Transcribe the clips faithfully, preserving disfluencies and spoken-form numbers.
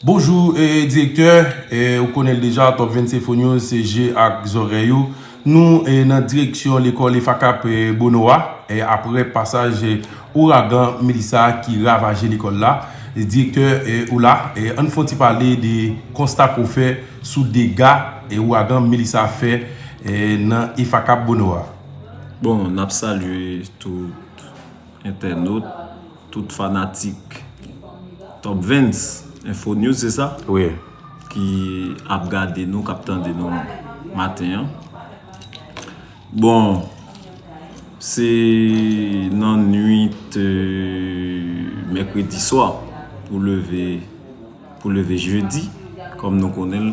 Bonjou, eh, direktè. Eh, ou konnen l deja, Top Vens Info News, se je ak zòrèy ou. Nou, eh, nan direksyon lekòl EFACAP, eh, Bono a, eh, apre pasaj, eh, ouragan Melissa ki ravaje lekòl la. Eh, direktè, eh, ou la, eh, ann fè yon ti pale de konsta ke w fè sou dega, eh, ouragan Melissa fè, eh, nan EFACAP Bono a. Bon, n ap salye tout entènot, tout fanatik Top Vens Info News, se sa? Wi. Ki ap gade nou, k ap tande nou maten an. Bon, se nan nwit, euh, mèkredi swa pou leve, pou leve jedi, kòm nou konnen l,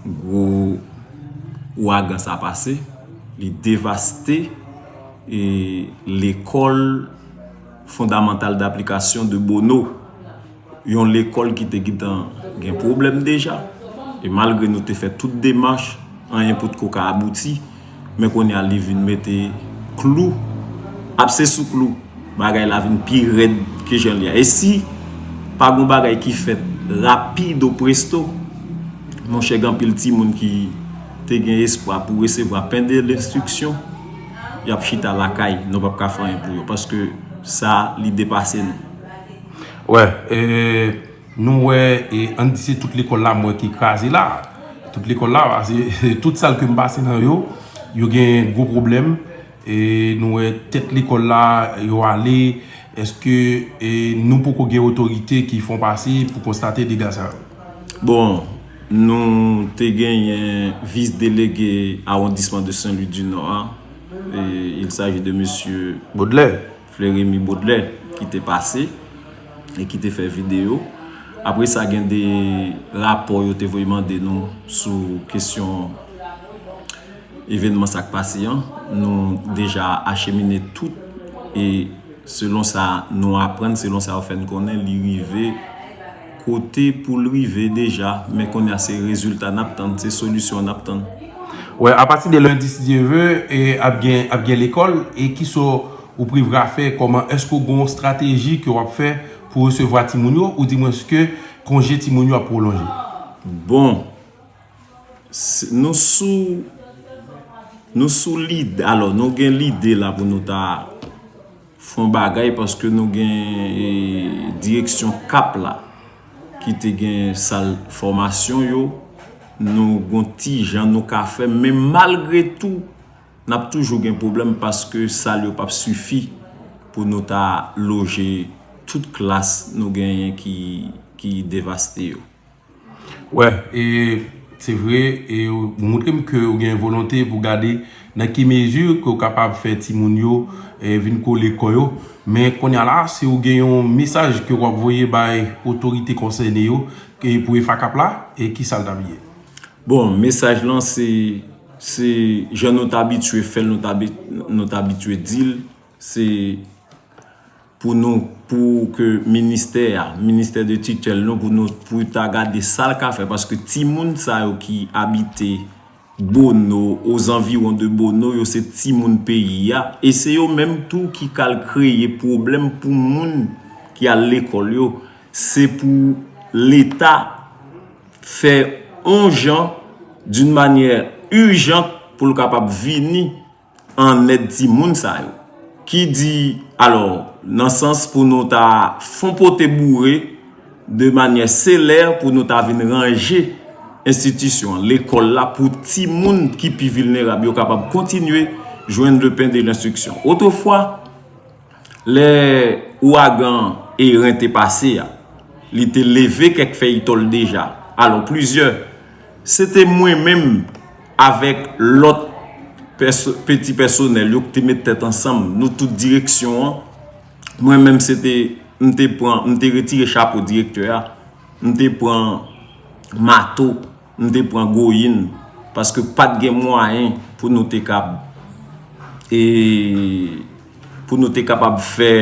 gwo ouragan sa pase, li devaste, e, lekòl Fondamental d'Application de Bono, yon lekòl ki te gentan gen pwoblèm deja. E malgre nou te fè tout demach, anyen potko ka abouti, men kounye a li vin mete klou, apse sou klou. Bagay la vin pi rèd ke jan li ye a. E si pa gon bagay ki fèt rapido presto, monchè, gen anpil timoun ki te gen espwa pou resevwa pen de lenstriksyon, y ap chita lakay, nou p ap ka fè anyen pou yo, paske sa, li depase nou. Wè, e, nou wè, e, ann di se tout lekòl la m wè ki kraze la. Tout lekòl la, se tout sal ke m pase nan yo, yo gen gwo pwoblèm. E nou wè tèt lekòl la, yo ale. Èske, e, nou poko gen otorite ki fè yon pase pou konstate dega sa yo? Bon, nou te genyen vis delege awondisman de Saint-Louis du Nord a, e, il s'agit de mesye Baudelaire. Fleuremy Baudelaire ki te pase e ki te fè videyo. Apre sa, gen de rapò yo te voye mande nou sou kesyon evènman sa k pase an. Nou deja achemine tout e selon sa nou aprann, selon sa yo fè n konnen, li rive kote pou l rive deja. Men kounye a se rezilta n ap tann, se solisyon n ap tann. Wè, apati de lendi, si Dye ve, e, ap gen, ap gen lekòl, e kisa ou prevwa fè, kòman, èske w gen yon estrateji ke w ap fè pou resevwa timoun yo, oudimwens ke konje timoun yo ap pwolonje? Bon, se, nou sou, nou sou lide, alò, nou gen lide la pou nou ta fè yon bagay, paske nou gen, e, direksyon Kap la, ki te gen sal fòmasyon yo, nou gon ti jan nou ka fè, men malgre tou, n ap toujou gen pwoblèm paske sal yo p ap sifi pou nou ta loje tout klas nou genyen ki, ki devaste yo. Wè, e, se vre, e, ou montre m ke ou gen volonte pou gade nan ki mezi ke w kapab fè timoun yo, e, vin kole kò yo. Men kounye a la, si ou gen yon mesaj ke w ap voye bay otorite konsène yo, e, pou EFACAP la, e kisa l t ap ye? Bon, mesaj lan se, se jan nou t abitye fè l, nou t abi-, nou t abitye di l, se pou nou, pou ke ministè a, ministè de titèl nou, pou nou, pou ta gade sa l ka fè, paske timoun sa yo ki abite Bono, ozanviwon de Bono, yo se timoun peyi a, e se yo menm tou ki k al kreye pwoblèm pou moun ki al lekòl yo. Se pou Leta fè on jan, d'une manière urgente, pou l kapab vini an èd timoun sa yo. Ki di, alò, nan sans pou nou ta fon pote boure de manyè selè pou nou ta vin ranje enstitisyon an, lekòl la, pou timoun ki pi vilnerab yo kapab kontinye jwenn le pain de l'instruction. Otrefwa, lè ouragan Eren te pase a, li te leve kèk fèy tòl deja. Alò, plizyè, se te mwen menm avèk lòt pèso-, peti pèsonèl yo ki te met tèt ansanm, nou tout direksyon an. Mwen menm, se te, m te pran, m te retire chapo direktè a, m te pran mato, m te pran goyin, paske pa t gen mwayen pou nou te kab, e, pou nou te kapab fè,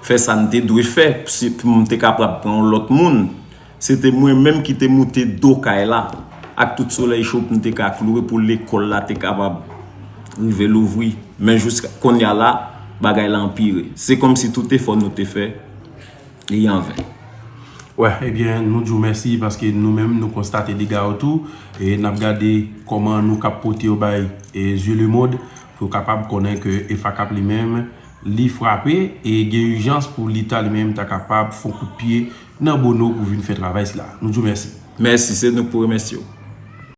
fè sa n te dwe fè, si pou m te kapab pran yon lòt moun. Se te mwen menm ki te moute do kay la ak tout solèy cho pou m te ka kloure pou lekòl la te kapab rive louvri. Men jiska kounye a la, bagay la anpire. Se kòmsi tout efò nou te fè, li anven. Wè, ebyen, nou di w mèsi paske nou menm nou konstate dega yo tou, e n ap gade kòman nou kab pote yo bay e zye lemond pou yo kapab konnen ke EFACAP li menm li frape e gen ijans pou leta li menm ta kapab fè yon kout pye nan Bono pou vin fè travay sila. Nou di w mèsi. Mèsi, se nou k pou remèsye w.